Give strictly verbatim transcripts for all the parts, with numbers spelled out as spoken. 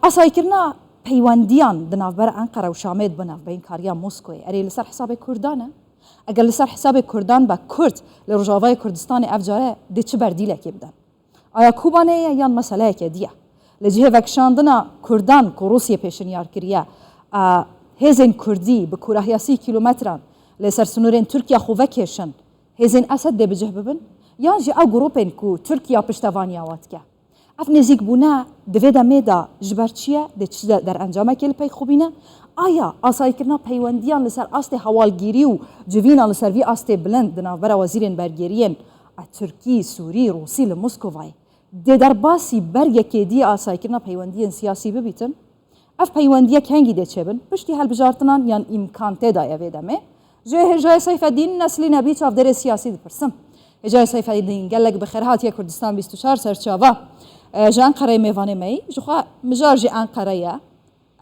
Asaykirina peywendiyan di navbera Enqere û Şamê de bi navbeynkariya Moskoyê. Erê, li ser hesabê Kurdan e? Eger li ser hesabê Kurdan be, Kurd li Rojavayê Kurdistanê ev care dê çi berdîlekê bidin? Aya Kobanê ye yan meseleyeke dî ye? Li cihê vekişandina Kurdan ku Rûsye pêşinyar kiriye, a, hêzên Kurdî bi kûrahiya sî kîlometran li ser sinûrên Tirkiye xwe vekêşin, hêzên Esed dê bi cih bibin? Yan jî ew grûpên ku Tirkiye piştevaniya wan dike? Ev nêzîkbûne di vê demê de ji ber çi ye? Dê çi de-, derencamekê li pey xwe bîne? Aya asaykirina peywendiyan li ser astê hewalgîrî û civîna li ser vî astê bilind di navbera wezîrên bergêriyên, e, Tirkî, Sûrî, Rûsî li Moskovayê dê derbasî bergekê dî asaykirina peywendiyên siyasî bibîtin? Ev peywendiye kengî dê çêbin? Piştî hilbijartinan yan îmkan tê daye vê demê? Ji hêjayê Seyfeddîn Neslî Nebî çavdêrê siyasî dipirsim. Hêjayê Seyfeddîn, gelek bi xêr hatiye Kurdistan bîst û çar serçava. E, ji Enqereyê mêvanê me yî. Ji xwe mijar jî Enqere ye.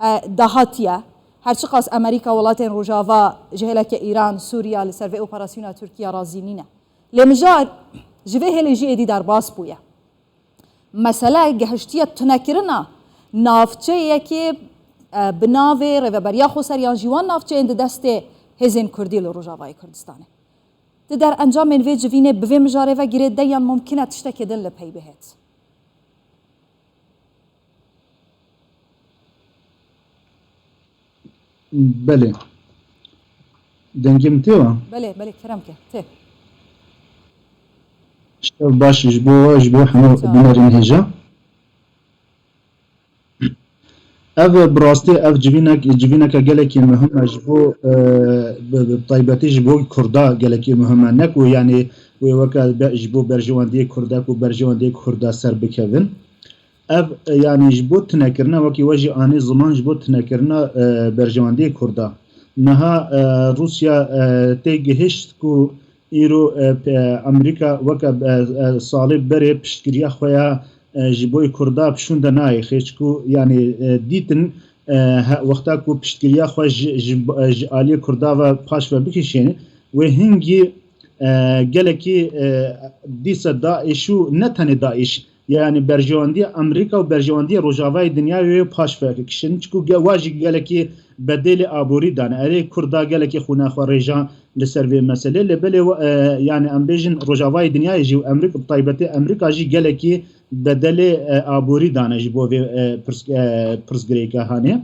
E, dahatiye. Her çiqas Amerîka, welatên Rojava ji hêleke Îran, Sûriya li ser vê operasyona Tirkiye razî nîne. Lê mijar ji vê hêlê jî êdî derbas bûye. Mesele gehiştiye tunekirina navçeyekê, e, bi navê Rêveberiya Xweser yan jî wan navçeyên di destê hêzên Kurdî li Rojavayê Kurdistanê. Di derencamên vê civînê bi vê mijarê ve girêt de yan mumkin e tiştekê din li pey bihêt? Belê. Dengê min tê wa? Belê, belê, kerem ke. Tê. Şev baş ji bo we, ji bo hemû Çawa. Bînerên hêja. Ev bi rastî, ev civînek, civîneke gelekî muhim e ji bo, e, bi, bi taybetî ji bo Kurda gelekî muhim e. Ne ku, yanî, wê weke be-, ji bo berjewendiyê Kurdek û berjewendiyê Kurda ser bikevin. Ev, e, yanî ji bo tunekirina, wekî we jî anî ziman, ji bo tunekirina, e, berjewendiyê Kurda. Niha, e, Rûsya, e, tê gihişt ku îro, e, pe-, Amerîka weke, e, e, salê berê piştgiriya xwe ya, e, ji bo Kurda bi şûnde nayê xêç ku, yanî, e, dîtin, e, he-, wexta ku piştgiriya xwe ji, ji, e, ji aliyê Kurda ve paş ve bikişêne, wê hingî, e, gelekî, e, dîse DAIŞ û ne tenê DAIŞ, yanî berjewendiya Amerîka û berjewendiya Rojavayê dinyayê wê paş ve kişin. Çiku ge-, wa jî gelekî bedêlê aborî dane. Erê, Kurda gelekî xwîna xwe rêja li ser vê meselê. Lê belê, e, yanî em bêjin Rojavayê dinyayê jî û Amerîka, bi taybetî Amerîka jî gelekî bedelê, e, aborî dane ji bo vê, e, pirs-, e, pirsgirêke hanê.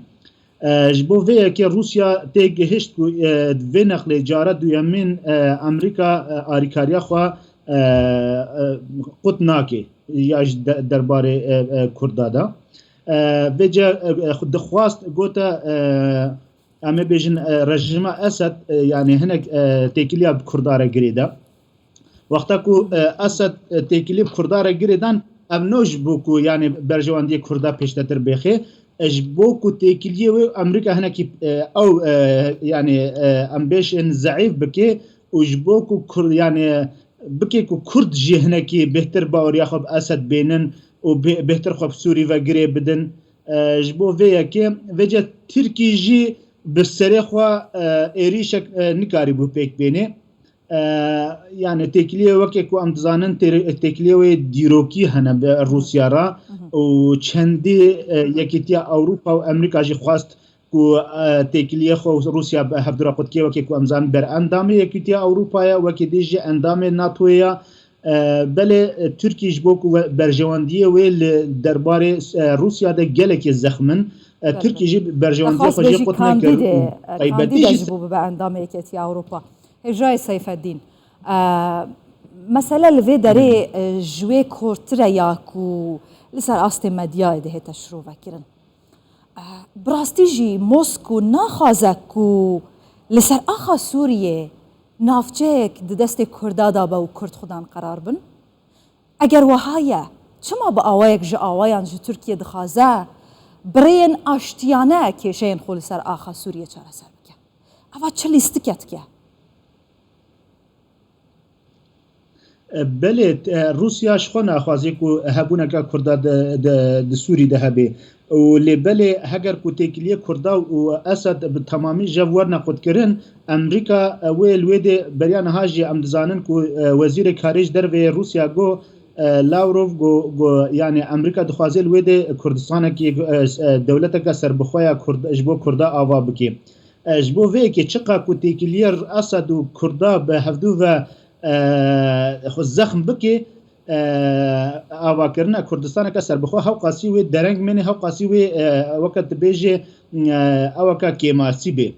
E, ji bo vê yekê Rûsya tê gihişt ku, e, vê nexlê cara duyemîn, e, Amerîka, e, arîkariya xwe, e, e, qut nake ya ji de-, derbarê, e, e, Kurda de. E, vêce, e, e, dixwast gote, e, em ê bêjin, e, rejîma Esed, e, yanî hinek, e, têkiliya bi Kurda re girêde. Wexta ku, e, Esed, e, têkilî bi Kurda re girêdan, ev no ji bo ku, yanî, berjewendiyê Kurda pêştetir bêxê, e, ji bo ku têkiliyê wê Amerîka hinekî, e, ew, e, yanî, e, em bêjin zeîf bike û ji bo ku Kurd, yanî, bike ku Kurd jî hinekî bêhtir baweriya xwe bi Esed bênin û bê-, bêhtir xwe bi Sûrî ve girê bidin. E, ji bo vê yekê, vêce Tirkî jî bi serê xwe, e, êrîşek, e, nikarîbû pêk bênê. E, yanî têkiliyê weke ku em dizanin tê-, têkiliyê wê dîrokî hene bi Rûsya re û çendî, e, Yekîtiya Ewropa û Amerîka jî xwest ku, e, têkiliyê xwe Rûsya bi hevdû re qutkê weke ku em zanin berendamê Yekîtiya Ewropa ye, wekî dî jî endamê NATOyê ye. E, belê, e, Tirkî ji bo ku we-, berjewendiyê wê li derbarê, e, Rûsya de gelekê zexm in. E, Tirkî jî berjewendiyê xwe jê qut nekir û taybetî jî ji bo bibe endamê Yekîtiya Ewropa. Hêjayê Seyfeddîn, e, mesele li vê derê, e, ji wê kortir e ya ku li ser astê medyayê dihête şirovekirin. E, bi rastî jî Mosko naxwaze ku li ser axa Sûriyê navçeyek di destê Kurda de be û Kurd xwedan qerar bin? Eger wiha ye, çima bi awayek ji awayan ji Tirkiyê dixwaze bi rêyên aştiyane kêşeyên xwe li ser axa Sûriyê çareser bike? Eva çi lîstikek e? E, belê, e, Rûsya ji xwe naxwaze ku hebûneke Kurda di, di, di Sûrî de hebe. Û lê belê heger ku têkiliyê Kurda û Esed bi temamî jev werne qutkirin, Amerîka, e, wê li wê dê beriya niha jî em dizanin ku, e, wezîrê karê ji derveyê Rûsya got, E, Lavrov got, got, yani Amerîka dixwaze li wê de Kurdistanekî, e, e, dewleteke serbixwe ya Kurd, ji bo Kurda ava bike. E, ji bo vê yekê çiqa ku têkiliyê Esed û Kurda bi hevdû ve, e, xwe zexm bike, e, avakirina Kurdistaneke serbixwe hewqasî wê dereng mene, hewqasî wê, e, weke dibêje, e, eweke kêmasî bê.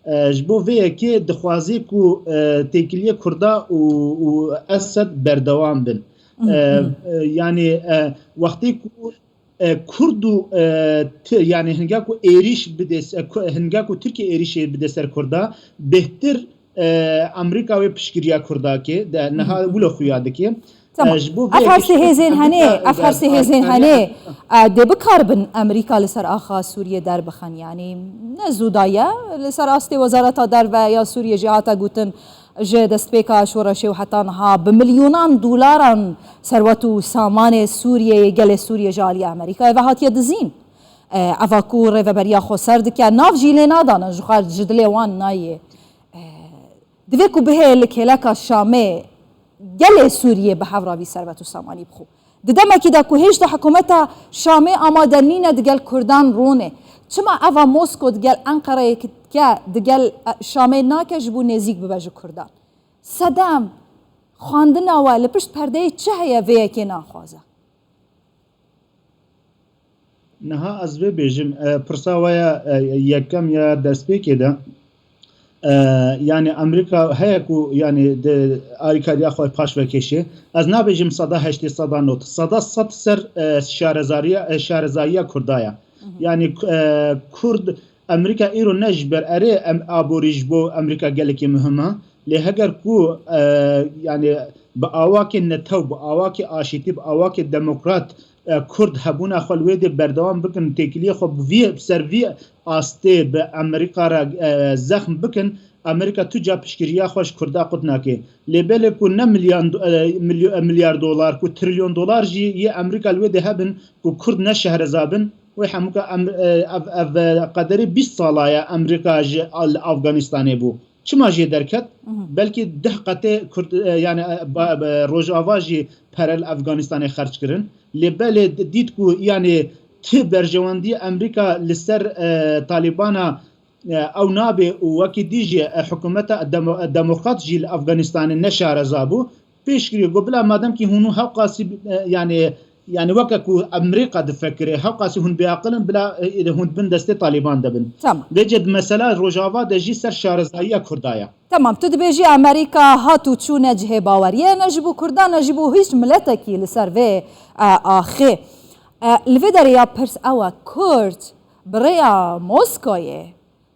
E, ji bo vê yekê dixwaze ku, e, têkiliyê Kurda û, û Esed berdewam bin. E, e, yani, e, wextê ku, e, Kurd û, e, ti-, yani hinga ku êrîş bide se-, ku, hinga ku Tirkiye êrîşê bide ser Kurda, bêhtir, e, Amerîka wê piştgiriya Kurda ke, de niha wilo xuya dike. Tamam. E, ji bo vê Ev her yekê sê hêzên Amerîka, henê, ev her sê hêzên henê, e, dê bikaribin Amerîka li ser axa Sûriyê derbixin. Yanî ne zû da ye, li ser astê Wezareta Derve ya Sûriyê jî hate gotin, ji destpêka şoreşê û heta niha bi milyonan dolaran serwet û samanê Sûriyeyê, gelê Sûriyê ji aliyê Amerîkayê ve hatiye dizîn. E, eva ku rêveberiya xweser dike, nav jî lê nadane, ji xwe ji dilê wan nayê. E, divê ku bihê li kêleka Şamê gelê Sûriyê bi hev re vî serwet û samanî bixwe. Di demekî de ku hêj de hikûmeta Şamê amade nîne digel Kurdan rûnê, çima eva Mosko digel Enqereyê dike, digel, e, Şamê nake ji bo nêzîk bibe ji Kurdan? Sedem, xwendina we li pişt perdeyê çi heye vê yekê naxwaze? Niha ez vê bêjim, e, pirsa we ya, e, yekem ya destpêkê de, e, yani Amerîka heye ku yani di alîkariya xwe paş vekêşê. Ez nabêjim seda heştê, seda nod, seda sed ser, e, şarezariya, e, şarezayiya Kurda ye. Yani, e, Kurd, Amerîka îro ne ji ber erê em, aborî ji bo Amerîka gelekî muhim e. Lê heger ku, e, yani bi awakê netew, bi awakê aşîtî, bi awakê demokrat, e, Kurd hebûna xwe li wê dê berdewam bikin, têkiliyê xwe bi vî, bi ser vî astê bi Amerîka re, e, zexm bikin, Amerîka tu ca piştgiriya xwe ji Kurda qut nake. Lê belê ku ne milyan do-, e, milyo-, e, milyar dolar, ku trilyon dolar jî yê Amerîka li wê dê hebin, ku Kurd ne şehreza bin, wê hemûka em-, e, ev, ev, e, qederê bîst sala ye Amerîka ji al-, Afganistanê bû. Çima jê derket? Belkî deh qetê Kurd, e, yani, e, ba-, ba-, Rojava jî pere li Afganistanê xerc kirin. Lê belê d-, dît ku, yani, ti berjewendî Amerîka li ser, e, Talîbana, e, ew nabe û wekî dî jî, e, hikûmeta demo-, demokrat jî li Afganistanê ne şareza bû. Pêşkirî got, bila madem kî hûn hewqasî, e, yani, yani weke ku Amerîka difekire, hewqasî hûn bêaqil in, bila, e, hûn bin destê Talîban de bin. Tamam. Vêce di mesela Rojava de jî ser şarezayiya Kurda ye. Tamam, tu dibêjî Amerîka hat û çû ne cihê baweriyê, ne ji bo Kurdan, ne ji bo hîç miletekî li ser vê, e, axê. E, li vê derê ya pirs ew e, Kurd bi rêya Moskoyê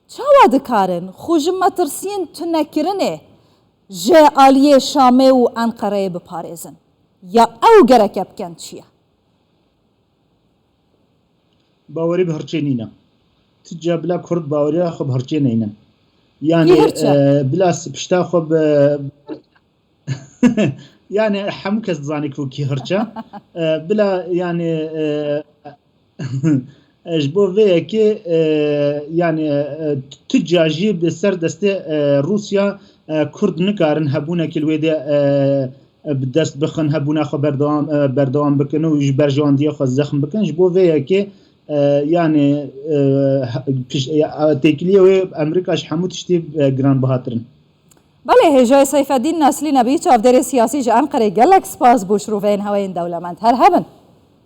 çawa dikarin xwe ji metirsiyên tunekirinê ji aliyê Şamê û Enqereyê biparêzin? Ya ew gereke bikin çi ye? Bawerî bi hirçê nîne. Ti ca bila Kurd baweriya xwe bi hirçê neynin. Yani, Kî hirç e? E, bila s-, pişta xwe bi, yani hemû kes dizanî ku kî hirç e. E, bila yani, e, e, ji bo vê yekê, e, yani, e, tu ca jî bi ser destê, e, Rûsya, e, Kurd nikarin hebûnekî li wê de, e, e, bi dest bixin, hebûna xwe berdewam, e, berdewam bikin û ji berjewendiyê xwe zexm bikin. Ji bo vê yekê, e, yani, e, he-, piş-, e, têkiliyê wê Amerîka ji hemû tiştî, e, giranbihatirin. Belê, hêjayê Seyfeddîn Neslî Nebî, çavdêrê siyasî ji Enqerê, gelek spas bo şiroveyên heweyên dewlemend. Her hebin.